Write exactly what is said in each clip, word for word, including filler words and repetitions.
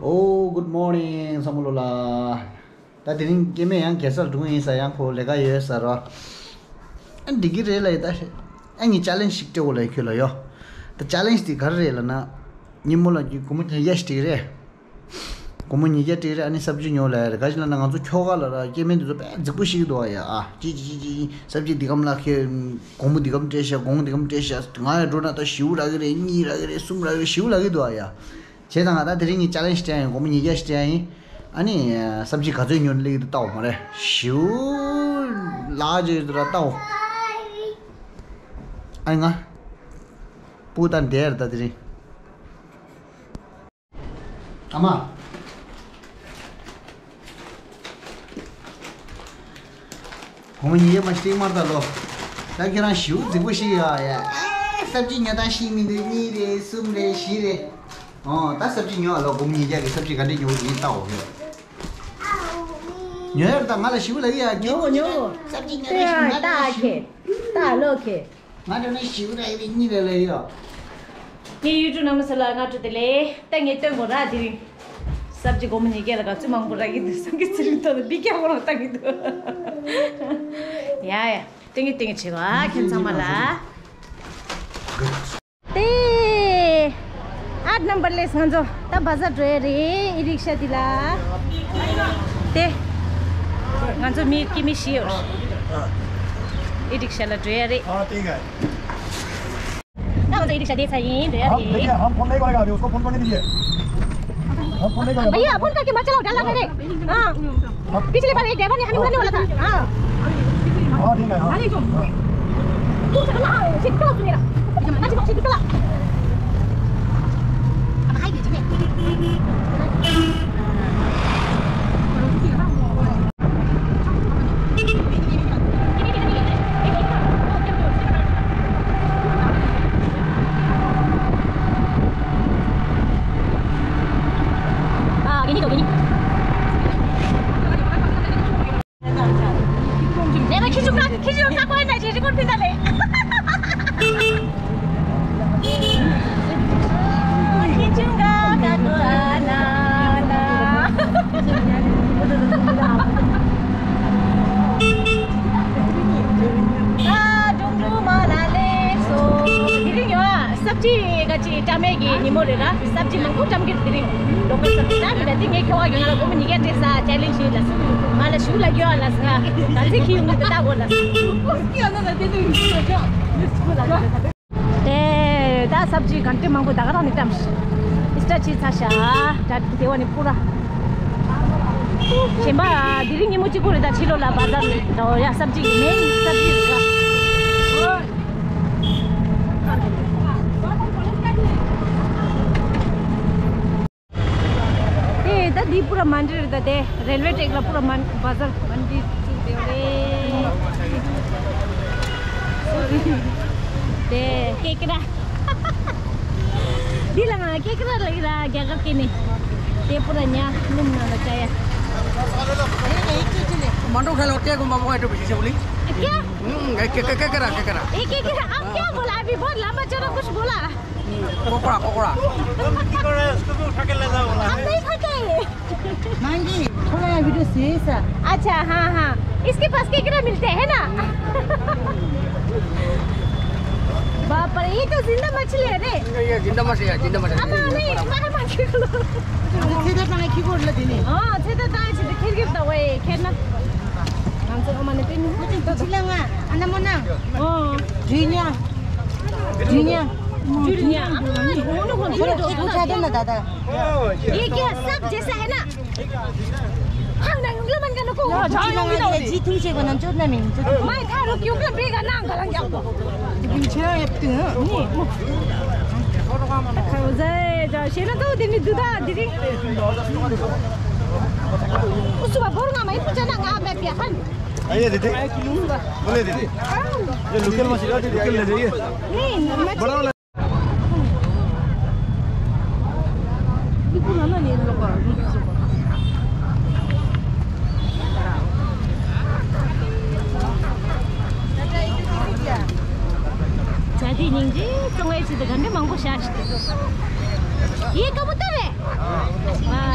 Oh, good morning, བསམ་བློ་ལ། ད་དེ་རིང་སྐྱེ་དམན་ཡང་གེ་སར་འགྲོ་གི་ཡིན་ས། ཡང་ཁོ་ལས་ཀ་ཡོད་ས་ར། ཨ་འགྲིག་གི་རེད་ལ་ཡི་ད། ཨ་ངས་ཅ་ལེན་ཞིག་སྤྲད་འོ་ལ་ཡི་ཁྱོད་ལ་ཡོ། ད་ཅ་ལེན་དེ་ག་རེ་རེད་ལ་ན། ཉིན་མོ་ལ་སྒོར་མོ་ཉིས་བརྒྱ་ཞིག་སྤྲད་གི་རེད། སྒོར་མོ་ཉིས་བརྒྱ་སྤྲད་གི་རེད། ཨ་ནི་སབ་ཇི་ཉོ་ལ་ཡ་རེད། ག་ཞིག་ལ་ན་ང་ཚོ་ཁྱོ་ག་ལ་ར་སྐྱེ་དམན་དེ་ཚོ་དཔེ་རྫིག་པོ་ཞིག་འདུག་ཨ་ཡ། ཨ་ཅི་ཅི་ཅི་ཅི་སབ་ཇི་འདི་གམ་ལ་ཁྱེད། སྒོར་མོ་འདི་གམ་སྤྲད་ཤག་སྒོར་མོ་འདི་གམ་སྤྲད་ཤག་ང་ཡ་འགྲོ་ན་ད་བཞི་བོ་རག་གི་རེད། གཉིས་རག་གི་རེད། གསུམ་རག་གི་རེད། བཞི་བོ་རག་གི་འདུག་ཨ་ཡ། བྱས་ཙང་ང་ད་དེ་རིང་ངས་ཅ་ལེན་ཞིག་སྤྲད་ཡིན། སྒོར་མོ་ཉིས་བརྒྱ་ཞིག་སྤྲད་ཡིན། ཨ་ནི་སབ་ཇི་ག་ཚོད་ཉོ་ནི་ལེགས་འདུག་ལྟའོ་མ་རེད། ཞིའུ་ལག་ཅིག་ར་ལྟའོ། ཨ་ནི་ང་སྤུ་ད་འདེར་ད་དེ་རིང་། ཨ་མ། སྒོར་མོ་ཉིས་བརྒྱ་མ་ཤིག་མར་ད་ལོ། ད་ཁྱེད་རང་ཞིའུ་རྫིག་པོ་ཞིག་ཡོད་ཡ། ཨེ་སབ་ཇི་ཉོ་སྟངས་ཤེས་མི་འདུག་གཉིས་རེད། གསུམ་རེད། བཞི་རེད། ཨོ་ད་སབ་ཇི་ཉོ་ཨ་ལོ། སྒོར་མོ་ཉིས་བརྒྱ་གི་སབ་ཇི་ག་འདྲས་ཉོ་གི་ཡིན་ལྟའོ་ཡོད། ཉོ་ཡ་རེད། ད་ང་ལ་ཞིའུ་ལབ་ཡ། ཉོ་གོ་ཉོ་གོ། སབ་ཇི་ཉོ་ད་ཞིའུ་ང་ད་ད་ཞིའུ། ད་ལོ་ཁེ། ང་འགྲོ་ན་ཞིའུ་ར་ཡི་གཉིས་རེད་ལབ་ཡོད། ངའི་ཡུ་ཊུབ་རྣམ་པ་ཚོ་ལ་སྔ་དྲོ་བདེ་ལེགས། ད་ངས་སྟོན་དགོས་ར་དེ་རིང་། སབ་ཇི་སྒོར་མོ་ཉིས་བརྒྱ་ལ་ག་ཚོད་མང་པོ་རག་གི་འདུག་བསམ་གི་ཚེ་རིང་ཐོག་ཏུ་འདི་སྐྱག་པོ་རང་བཏང་གི་འདུག་ཡ་ཡ། སྟོན་གི་སྟོན་གི་བྱེད་པ་ཁྱེད་ཚང་མ་ལ། དེ། ཨཊ་ནམ་བར་ལས་ང་ཚོ་ད་བ་ཟར་འགྲོ་ཡ་རེད། ཨི་རིག་ཤ་འདི་ལ། དེ། ང་ཚོ་མི་སྐྱེ་མི་བཞི་ཡོད། ཨི་རིག་ཤ་ལ་འགྲོ་ཡ་རེད། हाँ, ठीक है। ད་ང་ཚོ་ཨི་རིག་ཤ་དེ་ཚ་ཡིན་འགྲོ་ཡ་हम, རེད། देखिए, हम फोन नहीं करेगा अभी, उसको फोन करने दीजिए। हम फोन नहीं करेगा। भैया, फोन करके मत चलाओ, डर लग रहा है। हाँ। पिछली बार एक ड्राइवर ने हनी भनी बोला था। हाँ। हाँ, ठीक है, हाँ। अरे, जो। हाँ। तू चला, सीट पे सुन मेरा। अच्छा, सीट पे। अब हाई भेज दे। ཨ། གཉིས་དང་གཉིས། ལས་ཀ་ཁྱི་ཆུང་ཁ་ཁྱི་ཆུང་ཁ་ཀོ་ཨེ་ན་ཅི་རི་ཀོར་ཕིན་ད་ལེ། ཁྱི་ཆུང་ཁ་ཁ་ཀོ་ཨ་ན་ན། ཨ་ཀྲུང་ཀྲུང་མ་ལ་ལེ་སོ། དེ་རིང་ཡོད་ཨ། སབ་ཇི་ག་ཅི་བཀྲམ་མེད་ཀྱི་ཉིན་མོ་རེད་ལ། སབ་ཇི་མང་པོ་བཀྲམ་གྱི་དེ་རིང་ལོ་ཀལ་སབ་ཇི་ད་མི་ད་དེ་ངས་ཁྱོ་ག་ཡོང་ན་ལ་སྒོར་མོ་ཉིས་བརྒྱ་སྤྲད་ས་ཅ་ལེན་ཞུས་ལ་སོ། ང་ལ་ཞུ་ལ་རྒྱུ་ཨ་ལ་ས་ད་ཚེ་ཁྱི་ཡོང་གི་ད་ལྟ་གོ་ལ་ས། དེ་ད་སབ་ཇི་གང་ཏི་མང་པོ་ད་ག་རང་ནས་བཀྲམ་ཤི་སི་ཊ་ཆི་ཚ་ཤ་ད་དེ་བ་ནི་པུ་ར། གཞན་པ་དེ་རིང་ཉིན་མོ་གཅིག་པུ་རེད། ད་ཕྱི་ལོགས་ལ་བ་ཟར་འགྲོ་ཡ། སབ་ཇི་གི་མེན་སབ་ཇི་རེད་ལ། དེ་ད་འདི་པུ་ར་མན་ཌི་རེད། ད་དེ་རེལ་ཝེ་ཊེག་ལ་པུ་ར་མན་བ་ཟར་མན་ཌི་བཙུགས་བསྡད་ཡོད་རེད། དེ་ཀེ་ཀེ་ར། འདི་ལ་ང་ཀེ་ཀེ་ར་ལ་ཡི་ར་རྒྱ་གར་སྐད་ནས། དེ་པུ་ར་ཉ་སྣུམ་ནང་ལ་བྱ་ཡ། मांडो खाए और क्या को मामू आइटम पीछे से बोली। क्या? हम्म, क्या, क्या, क्या करा, क्या करा? एक, एक, आप क्या बोला? अभी बहुत लंबा चौड़ा कुछ बोला। पकौड़ा, पकौड़ा। हम नहीं खाते। मांगी, थोड़ा वीडियो से ऐसा। अच्छा, हाँ, हाँ। इसके पास केकड़ा मिलते हैं ना? बाप रे, ये तो जिंदा मछली है रे। ये जिंदा मछली है, जिंदा मछली। अब नहीं, बाहर मत निकलो। ཁྱེད་ད་ང་ཁྱི་གོར་ལ་དེ་ནི། ཨ་ཚེ་ད་ད་ཅི་དེ་ཁྱེར་གྱི་ད་ཝེ་ཁྱེར་ན། ང་ཚོ་ཨ་མ་ནི་དེ་ནི། ཁྱི་ལ་ང་ཨ་ན་མོ་ན། ཨོ། ཇི་ཉ། ཇི་ཉ། ཇི་ཉ། ཨ་ནི་ཧོ་ནི་ཧོ་ནི་ཧོ་ནི་ཧོ་ནི། ये क्या सब जैसा है ना? हाँ ना, उंगली मन करने को। हाँ, ཁྱི་ལ་ང་ལ་ཇི་ཐུང་ཆེ་གོ་ན་ཅོད་ན་མིན་ཅོད། मैं था रुक क्यों कर बेगा ना गलंग क्या को। ཁྱི་ལ་ཡབ་ཏུ་ནི། ཁ་ཟེ་ཇ་ཤེ་ན་ཏོ་དེ་ནི་དུ་ད་དེ་རིང་། ཨུ་སུ་བ་བོར་ང་མ་ཡི་པུ་ཅ་ན་ང་མེད་པ་ཧན། आइए दीदी, बोले दीदी, ये लोकल मछली है, लोकल ले जाइए। नहीं, मछली। बड़ा वाला। ཇ་དེ་སྙིང་རྗེ་གཙང་བའི་ཆེད་དུ་ག་འདྲ་མང་པོ་བཞག་ཤི། ཡེ་ཀ་མོ་ཏ་རེ། ཨ།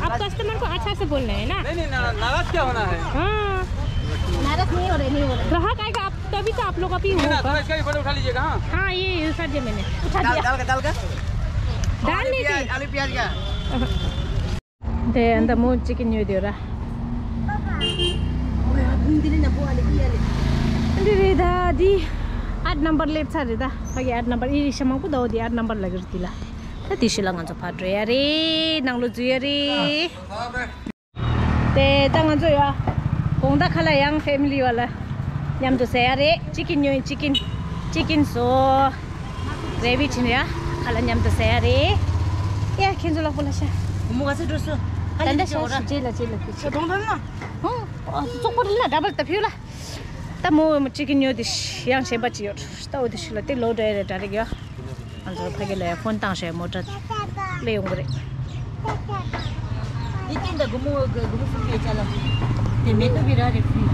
आप कस्टमर को अच्छा से बोलना है ना। नहीं नहीं, नाराज क्या होना है? हाँ। नाराज नहीं हो रहे, नहीं हो रहे। ग्राहक आएगा आप, तभी तो आप लोग अभी होगा। थोड़ा इसका भी फोटो उठा लीजिएगा। हाँ, ये उठा दिया मैंने। उठा दिया। डाल का, डाल का। डाल नहीं थी। आलू प्याज का। ད་ད་མོ་ཅི་གི་ཉོས་དེ་ར། འདི་རེད་ད། འདི་ཨཊ་ནམ་བར་སླེབས་ཚར་རེད་ད། ཕ་གི་ཨཊ་ནམ་བར་ཨི་རིག་ཤ་མང་པོ་ད། འོ་འདི་ཨཊ་ནམ་བར་ལ་གི་རེད་འདི་ལ། ད་དེ་ཤི་ལ་ང་ཚོ་ཕར་འགྲོ་ཡ་རེད། ནང་ལོ་འཛུལ་ཡ་རེད། དེ་ད་ང་ཚོ་ཡ། དགོང་དག་ཁ་ལག་ཡང་ཕེ་མི་ལི་བ་ལ་མཉམ་དུ་ཟ་ཡ་རེད། ཅི་ཀིན་ཉོས་ཡིན། ཅི་ཀིན། ཅི་ཀིན་བཟོ། རེ་བི་ཆིན་ཡ། ཁ་ལག་མཉམ་དུ་ཟ་ཡ་རེད། ཡ་ཁྱེད་ཚོ་ལག་པོ་ལ་ཤ། བུ་མོ་ག་ཚོད་འགྲོ་སོང་། ད་ལྟ་ཤ་ཤ་རྗེས་ལ་རྗེས་ལ་རྗེས་ལ། གདོང་ཐོན་ན། ཧུང་། ཙོག་པོ་རིལ་ན་འདྲ་པར་ད་ཕིའུ་ལ། ད་མོ་ཅི་ཀིན་ཉོས་དེ་ཡང་གཞན་པ་ཅི་ཡོད། ད་འོ་དེ་ཤི་ལ་དེ་ལོ་འདྲ་ཡ་རེད་འདྲ་རེད་ཡ། ང་ཚོ་ཕ་གི་ལ་ཡ་ཕོན་བཏང་བྱས་མོ་ཊ་སླེབས་ཡོང་གི་རེད། འདི་སྟེང་དང་སྒོར་མོ་སྒོར་མོ་གསུམ་གྱི་ཆ་ལ། དེ་མེ་ཏོག་གི་ར་རེད་ཕི།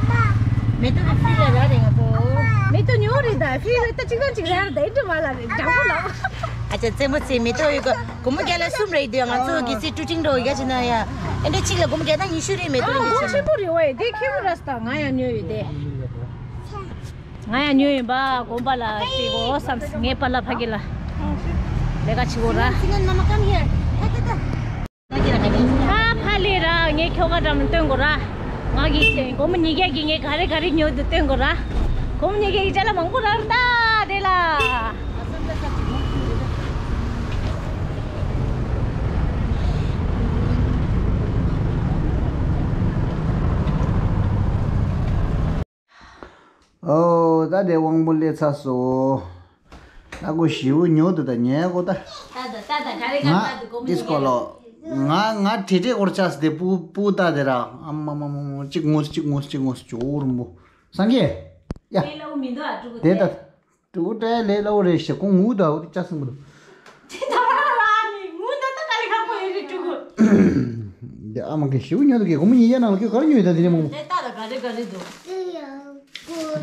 མེ་ཏོག་གི་ཕི་ལ་ར་རེད་ང་ཚོ། མེ་ཏོག་ཉོ་རེད་ད་ཕི་རེད་ད་གཅིག་དང་གཅིག་ར་རེད་ད་ཨེ་འདྲ་མ་ལ་རེད་དྲང་པོ་ལ། ཨ་ཅག་རྩེད་མོ་རྩེ་མེ་ཏོག་ཡོད་གི་སྒོར་མོ་བརྒྱ་ལ་གསུམ་རེད་འདུག་ང་ཚོ་གི་སི་ཀྲུ་ཀྲིང་འགྲོ་ཡ་ཅི་ན་ཡ། ཨེ་འདྲ་གཅིག་ལ་སྒོར་མོ་བརྒྱ་དང་ཉི་ཤུ་རེད་མེ་ཏོག་ཨ་ཡིན་སྒོར་ཆེན་པོ་རེད་བ་ཡ་དེ་ཁེ་པོ་ར་ས་ང་ཡང་ཉོ་ཡོད་དེ། ང་ཡང་ཉོས་ཡིན་པ་དགོན་པ་ལ་ཅིག་འོ་བསམ་ངའི་པཱ་ལགས་ཕ་གི་ལ་ལས་ཀ་བྱེད་དགོས་ར། ཨ་ཕ་ལས་ར་ངའི་ཁྱོ་ག་འགྲམ་ལ་སྟོན་དགོས་ར། ང་གི་སྒོར་མོ་ཉིས་བརྒྱ་གི་ངས་ག་རེ་ག་རེ་ཉོས་འདུག་སྟོན་དགོས་ར། སྒོར་མོ་ཉིས་བརྒྱ་གི་ཅ་ལག་མང་པོ་རག་རེད་ད་དེ་ལ། ཨོ། ད་དེ་དབང་པོ་སླེབས་ཚར་སོང་། ད་ཁོ་ཞེ་པོ་ཉོ་འདུག་ད་ཉལ་གོ་ད། ད་ད་ད་ད་ག་རེ་ག་ང་ད་འདུག་གོ་མི་ཏིས་ཉིད་ཀོ་ལོ། ང་ང་བྲེ་བྲེ་སྐོར་ཆགས་སི་དེ་སྤུ་སྤུ་ད་དེ་ར། ཨ་མ་མ་མ་མ་གཅིག་ངོ་གཅིག་ངོ་གཅིག་ངོ་ཇོ་བོ་རིན་པོ། སངས་རྒྱས། ཡ། དེ་ལ་འུ་མི་འདུག་ཨ་ཕྲུ་གུ་དེ་ད། ཕྲུ་གུ་ཏྲའི་ལས་སླ་བོ་རེད་ཤག་ཁོ་ངུ་ད་འོ་དེ་ལྕགས་སྲིན་པོ་དང་། དེ་ད་ར་ར་ནི་ངུ་ད་ད་ག་རེ་ཁག་པོ་ཡོད་རེད་ཕྲུ་གུ། འདི་ཨ་མ་གི་ཞེ་པོ་ཉོ་འདུག་གི་སྒོར་མོ་ཉིས་བརྒྱ་ནང་ལ་ཁྱོད་ག་རེ་ཉོས་ཡོད་ད་དེ་རིང་མོ། དེ་ད་ད་ག་རེ་ག་རེ་འདུག་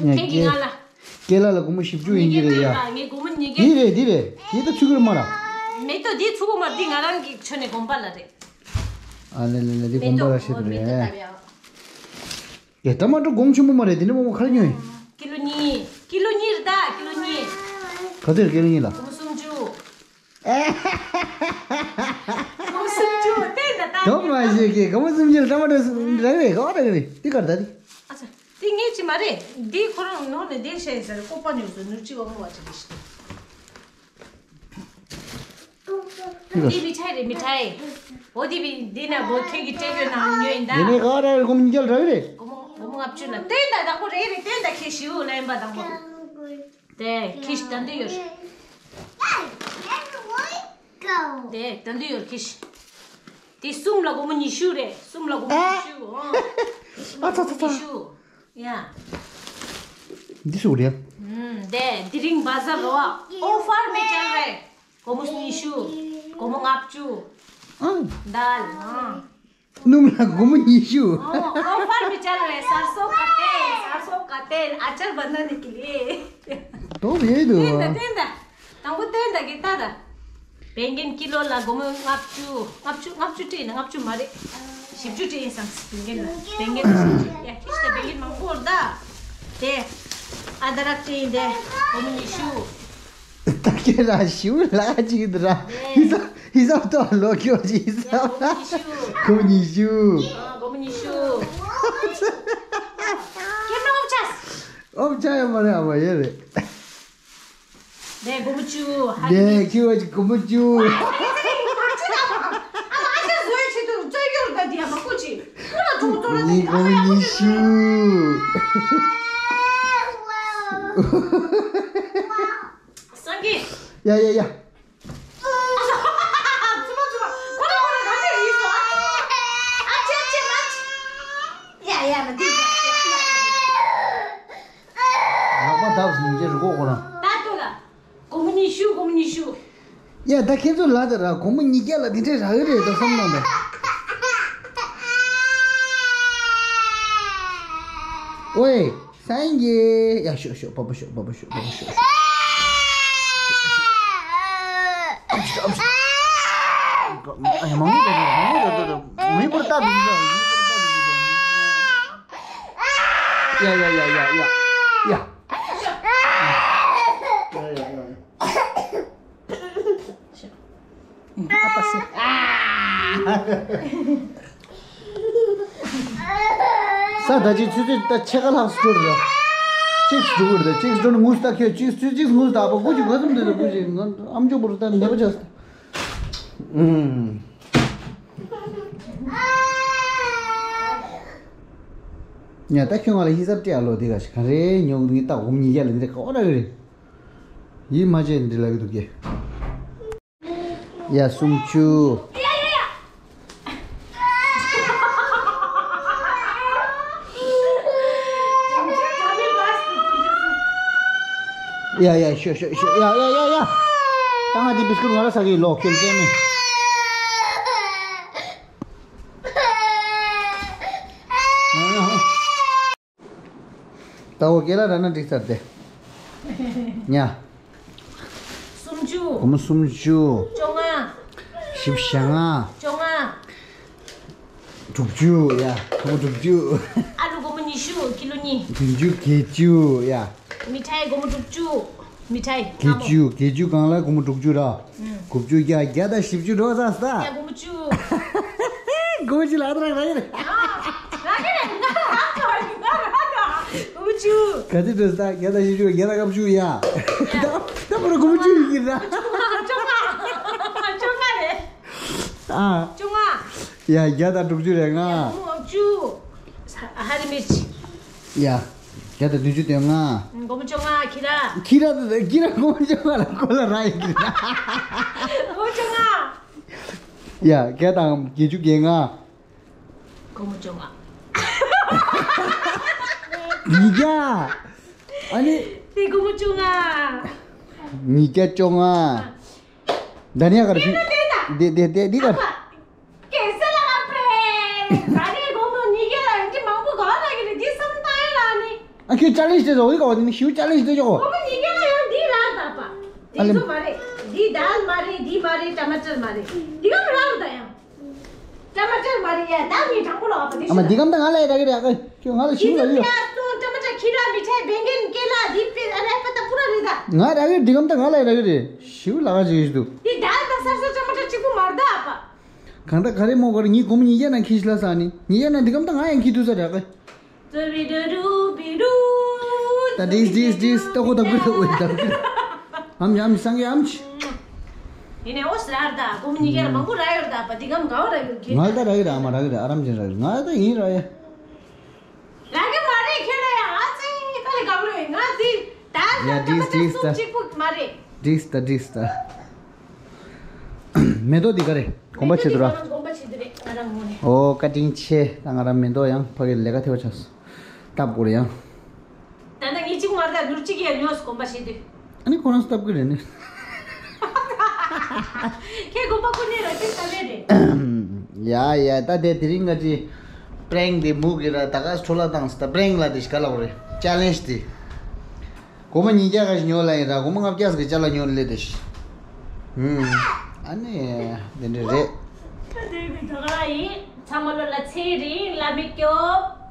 ཁྱེད་ཀྱིས་ང་ལ། སྐེ་ལ་ལ་སྒོར་མོ་བཞི་བཅུ་ཡིན་གྱི་རེད་ཡ། ངས་སྒོར་མོ་ཉིས་བརྒྱ། འདི་རེད་འདི་རེད་འདི་ད་ཚུགས་ཀྱི་རེད་མ་ར། མེ་ཏོག་འདི་ཚུགས་ཀྱི་མ་རེད་འདི་ང་རང་གི་ཆོས་ནས་དགོན་པ་ལ་རེད། ཨ་ལེ་ལེ་ལེ་འདི་དགོན་པ་ལ་ཤེས་དུ་མེ་ཏོག་རེད། ད་ཡ། ཡ་ཊ་མ་ཊོ་སྒོར་མོ་ཆེན་པོ་མ་རེད་དེ་ནི་མོ་མོ་ག་རེ་ཉོས་ཡིན། ཀི་ལོ་གཉིས། ཀི་ལོ་གཉིས་རེད་ད་ཀི་ལོ་གཉིས། ག་ཚོད་རེད་ཀི་ལོ་གཉིས་ལ། སྒོར་མོ་སུམ་ཅུ། སྒོར་མོ་སུམ་ཅུ་བལྟས་ན་ད། དོགས་མ་བྱེད་ཀྱི་སྒོར་མོ་སུམ་ཅུ་ལ་ཊ་མ་ཊོ་རག་རེད་ག་བ་རག་རེད་འདི་ག་རེད་ད་འདི། ཨ་ཙི། འདི་ངའི་ཅི་མ་རེད། འདི་ཁོ་རང་ནོར་ནས་བསྡད་བྱས་ཟེར་ཀོ་པ་ཉོས་སོང་ནུར་ཅི་བ་མོ་བ་ཅི་རེད་ཤི། འདི་མི་ཁྲའི་རེད་མི་ཁྲའི། འོ་འདི་བི་འདི་ན་འོ་ཁྱེད་ཀྱི་སྤྲད་ཡོད་ན་ཉོས་ཡིན་ད། འདི་ནས་ག་རེ་སྒོར་མོ་ཉིས་བརྒྱ་རག་རེད། སྒོར་མོ་སྒོར་མོ་ལྔ་བཅུ་ན་བསྟན་ད་དང་པོ་རེད་རེད་བསྟན་ད་ཁྱེད་ཞིའུ་ལ་ཡིན་པ་དང་པོ། དེ་ཁྱེད་ད་འདི་ཡོད། དེ་ད་འདི་ཡོད་ཁྱེད། དེ་གསུམ་ལ་སྒོར་མོ་ཉི་ཤུ་རེད་གསུམ་ལ་སྒོར་མོ་ཉི་ཤུ་ཨོ། ཨ་ཚ་ཚ་ཚ། ཉི་ཤུ། ཡ། འདི་སུ་རེད། ཨུམ། དེ་དེ་རིང་བ་ཟ་རོ། ཨོ་ཕར་མེ་ཅལ་རེད། སྒོར་མོ་ཉི་ཤུ། སྒོར་མོ་ལྔ་བཅུ། ཨང་། དལ། ཨང་། སྣུམ་ལ་སྒོར་མོ་ཉི་ཤུ། ཨོ་ཨོ་ཕར་མེ་ཅལ་རེད་སར་སོ་ཀ་ཏེལ་སར་སོ་ཀ་ཏེལ་ཨ་ཅར་བ་ན་ནི་ཀི་ལེ། དོགས་ཡོད་དོ། བསྟན་ད་བསྟན་ད། དང་པོ་བསྟན་ད་གི་ལྟ་ད། བེང་གན་ཀི་ལོ་ལ་སྒོར་མོ་ལྔ་བཅུ། ལྔ་བཅུ་ལྔ་བཅུ་སྤྲད་ན་ལྔ་བཅུ་མ་རེད། བཞི་བཅུ་སྤྲད་ཡིན་བསམ་སི་བེང་གན་ལ་བེང་གན་ལ་བཞི་བཅུ་ཡ་ཁྱི་ཤི་ད་བེང་གན་མང་པོ་རེད་ད། དེ་ཨ་ད་རག་སྤྲད་ཡིན་དེ་སྒོར་མོ་ཉི་ཤུ། ད་ཁྱེད་རང་ཞིའུ་ལག་ཅིག་འདུག་ར། ཧི་སབ་ཧི་སབ་ཏོ་ལོ་ཁྱོད་ཅིག་ཧི་སབ་ལ་སྒོར་མོ་ཉི་ཤུ། སྒོར་མོ་ཉི་ཤུ། ཁྱེད་རང་ཨོབ་ཆ། ཨོབ་ཆ་ཡོད་མ་རེད་ཨ་མ་ཡོད་རེད། ནས་སྒོར་མོ་བཅུ། ཧ་ནས་ཁྱོད་ཀྱི་སྒོར་མོ་བཅུ། ཨ་ཅག་བཟོས་ཆེད་དུ་རྩོད་རྒྱུར་ད་དེ་ཡ་མ་ཁོ་ཅི། ཁོ་ལ་གྲོང་ཚོ་ལ་ངའི་དེ་སྒོར་མོ་ཉི་ཤུ། སངས་རྒྱས། ཡ་ཡ་ཡ། ཙུ་མ་ཙུ་མ། ཁོ་ལ་ཁོ་ལ་ག་འདྲ་ཡིན་སོ། ཨ་ཅེ་ཅེ་མ་ཅེ། ཡ་ཡ་མ་འདི། ལག་པ་བརྡབས་སྙིང་རྗེ་རུ་ཁོག་ཁོ་རང་། ད་ལྟོས་ལ། སྒོར་མོ་ཉི་ཤུ་སྒོར་མོ་ཉི་ཤུ། ཡ་ད་ཁྱེད་ཚོ་ལ་ད་ར་སྒོར་མོ་ཉིས་བརྒྱ་ལ་དེ་འདྲས་རག་གི་རེད་ད་བསམ་གནང་ད། ཨོའེ། སངས་རྒྱས། ཡ་ཤོག་ཤོག་པ་པ་ཤོག་པ་པ་ཤོག་པ་པ་ཤོག་ཤོག་ཨ་ཡ་མང་པོ་འདུག་མང་པོ་འདུག་འདུག་འདུག་མི་བུར་ལྟ་མི་འདུག་མི་བུར་ལྟ་མི་འདུག་ཡ་ཡ་ཡ་ཡ་ཡ་ཡ། ཡ་ཡ་ཡ་ཡ། ཨ་པ་སེ། ས་ད་ཅིག་ཆུ་ཚོད་ད་ཕྱེད་ཀ་ལྷག་སུ་འགྲོ་རེད། གཅིག་སུ་འགྲོ་གི་རེད། གཅིག་སུ་འགྲོ་ནས་ངུས་ད་ཁྱོད་གཅིག་ཆུ་ཚོད་གཅིག་ངུས་ད་ཨ་པ་སྐུ་མཁྱེན་ག་ཙམ་འདྲ་རེད། སྐུ་མཁྱེན་ང་ཨམ་ཅོག་བོར་ད་ནད་པ་ཆགས་སོང་། ཨུམ། ཉ་ད་ཁྱོད་ང་ལ་ཧི་སབ་སྤྲད་ཨ་ལོ། དེ་ག་ཞིག་ག་རེ་ཉོ་གི་ངས་ད་འོམ་ཉིས་བརྒྱ་ལ་འདི་རེད་ག་བ་ར་གི་རེད། ཡིད་མ་ཆེས་འདི་ལ་གི་འདུག་གེ། ཡ་སུམ་ཅུ། ཡ་ཡ་ཤོ་ཤོ་ཤོ་ཡ་ཡ་ཡ་ཡ། ད་ང་འདི་བིས་ཀུཊ་ང་ར་ཟ་གི་ལོ་ཁྱོད་ཅན་མེ། ད་འོ་སྐེ་ལ་ར་ན་འགྲིག་ཚར་ཏེ། ཉ། སུམ་ཅུ། སྒོར་མོ་སུམ་ཅུ། བཅོ་ལྔ། བཞི་བཅུ་ཞེ་ལྔ། བཅོ་ལྔ། དྲུག་ཅུ་ཡ། སྒོར་མོ་དྲུག་ཅུ། ཨ་ལུ་སྒོར་མོ་ཉི་ཤུ་ཀི་ལོ་གཉིས། བདུན་ཅུ་བརྒྱད་ཅུ་ཡ། མི་ཐའི་སྒོར་མོ་དྲུག་ཅུ། མི་ཐའི། བརྒྱད་ཅུ་བརྒྱད་ཅུ་གང་ལ་སྒོར་མོ་དྲུག་ཅུ་ར། ཨུམ། དགུ་བཅུ་བརྒྱ། བརྒྱ་དང་བཞི་བཅུ་འགྲོ་ས་ས། ཡ་སྒོར་མོ་བཅུ། སྒོར་མོ་བཅུ་ལ་ཨ་ད་རག་རག་ཡིན། ཨ། རག་གི་རེད། ང་རག་གི་རེད། ང་རག་གི་རེད། སྒོར་མོ་བཅུ། ག་ཚོད་འགྲོ་ས། བརྒྱ་དང་བཞི་བཅུ། བརྒྱ་དང་ལྔ་བཅུ་ཡ། ད་ད་པར་སྒོར་མོ་བཅུ་ཡིན་གྱི་ར། བཅོ་ལྔ། བཅོ་ལྔ་རེད། ཨ། བཅོ་ལྔ། ཡ་བརྒྱ་དང་དྲུག་ཅུ་རེད་ང་། སྒོར་མོ་བཅུ། ཧ་རི་མིར་ཅི། ཡ། བརྒྱ་དང་བདུན་ཅུ་དོན་ལྔ། སྒོར་མོ་བཅོ་ལྔ་ཁྱི་ར། ཁྱི་ར་དང་ཁྱི་ར་སྒོར་མོ་བཅོ་ལྔ་ལ་ཁོ་ལ་ར་ཡིན་གྱི་ར། སྒོར་མོ་བཅོ་ལྔ། ཡ་བརྒྱ་དང་བརྒྱད་ཅུ་གྱ་ལྔ། སྒོར་མོ་བཅོ་ལྔ། ཉིས་བརྒྱ། ཨ་ནི། དེ་སྒོར་མོ་བཅོ་ལྔ། ཉིས་བརྒྱ་བཅོ་ལྔ། ད་ནི་ཡ་གར་ཕི། དེ་དེ་དེ་འདི་གར། ཨ་ཕ། གེ་སེ་ལ་ཨ་ཕེ། ད་ནི་སྒོར་མོ་ཉིས་བརྒྱ་ལ་ཡང་ཅི་མང་པོ་ག་ལ་གི་རེད། འདི་སམ་ཏང་ཡ་ལ་ནི། ཨ་ཁྱོད་ཅ་ལེན་ཇི་དེ་ཟོ་ཡི་ག་བ་དེ་ནི་ཞིའུ་ཅ་ལེན་ཇི་དེ་ཅོ་གོ། སྒོར་མོ་ཉིས་བརྒྱ་ལ་ཡང་འདི་རག་ད་པ། ཨ་འདི་ལེ། ཚོ་མ་རེད། འདི་དཱལ་མ་རེད། འདི་མ་རེད། ཊ་མ་ཊར་མ་རེད། འདི་ག་རག་ད་ཡང་། ཊ་མ་ཊར་མ་རེད་ཡ། ད་ངས་དྲང་པོ་ལ་བ་པ་དེ་ཨ་མ་ཤི་འདི་གམ་ད་ང་ལ་ཡ་རག་གི་རེད། ཨ་ཁྱོད་ང་ལ་ཞིའུ་ལ་ཡོད། ཊ་མ་ཊར་ཁྱི་ར་མི་ཆའི་བེང་གན་ཀེ་ལ་འདི་པེ་ཨ་རེ་པ་ད་པུ་ར་རེད་ད། ང་རག་གི་འདི་གམ་ད་ང་ལ་ཡ་རག་གི་རེད། ཞིའུ་ལ་ག་ཅིག་ཡོད་འདུག་འདི་དཱལ་ད་སར་སོ་ཊ་མ་ཊར་གཅིག་པུ་མ་རེད་ད་པ། གང་ལྟར་ག་རེ་མོ་ག་རེ་ངའི་སྒོར་མོ་ཉིས་བརྒྱ་ནང་ཁྱི་ཤི་ལ་ས་ནི་ཉིས་བརྒྱ་ནང་འདི་གམ་ད་ང་ཡང་ཁྱི་ཐུབ་ས་རག་གི། ད་དྲིས་དྲིས་དྲིས་ལྟ་གོ་ད་གོ་ད་གོ་ད་གོ། ཨམ་ཡ་ཨམ་སངས་རྒྱས་ཨམ་ཆི། ཡིན་ནའི་འོ་ཟེར་ད་སྒོར་མོ་ཉིས་བརྒྱ་ལ་མང་པོ་རག་ཡོད་ད་པ། འདི་གམ་ག་བ་རག་ཡོད་གི། ང་ལ་ད་རག་གི་རེད། ཨ་མ་རག་གི་རེད། ཨ་རམ་ཅན་རག་གི་རེད། ང་ད་ཡིན་རག་ཡ། རག་གི་མ་རེད། ཁྱོད་ལ་ཡ་ཨ་ཙི་ཁ་ལ་ག་བ་རེད། ང་འདི་ད་ཡ་ད་དྲིས་ད་དྲིས་སུམ་ད་གཅིག་པུ་མ་རེད། དྲིས་ད་དྲིས་ད། མེ་ཏོག་འདི་ག་རེ་གོམ་པ་ཆེ་དུ་ར། གོམ་པ་ཆེ་དུ་རེད། ང་རང་ངོ་ནས། ཨོ་བཀའ་དྲིན་ཆེ། ད་ང་རང་མེ་ཏོག་ཡང་ཕ་གི་ལས་ཀ་ཐེ་བ་ཆགས་སོང་། སྟབས་གོ་རེ་ཡང་། ད་ལྟ་ངས་གཅིག་མ་རེད། ད་ནུར་གཅིག་ཡར་ཉོས་སོང་གོམ་པ་ཆེ་དུ། ཨ་ནི་ཁོ་རང་སྟབས་གོ་རེ་ནི། ཁྱེད་གོམ་པ་ཁོ་ནས་ར་གཅིག་ད་རེད་རེད། ཡ་ཡ་ད་དེ་དེ་རིང་ང་ཅི་པྲེང་དེ་མུ་གི་ར་ད་ག་སྤྲོ་ལ་བཏང་ད་པྲེང་ལ་དེ་ཤི་ག་ལ་གོ་རེ་ཅ་ལེན་ཇི་དེ། སྒོར་མོ་ཉིས་བརྒྱ་ག་ཞིག་ཉོ་ལ་ཡིན་ར། སྒོར་མོ་ལྔ་བརྒྱ་ཟིག་གི་ཅ་ལག་ཉོ་ལེ་དེ་ཤི། ཨུམ། ཨ་ནི་དེ་འདྲ་རེད། ཚང་མ་ལོ་ལ་ཚེ་རིང་ལ་མི་སྐྱོབ།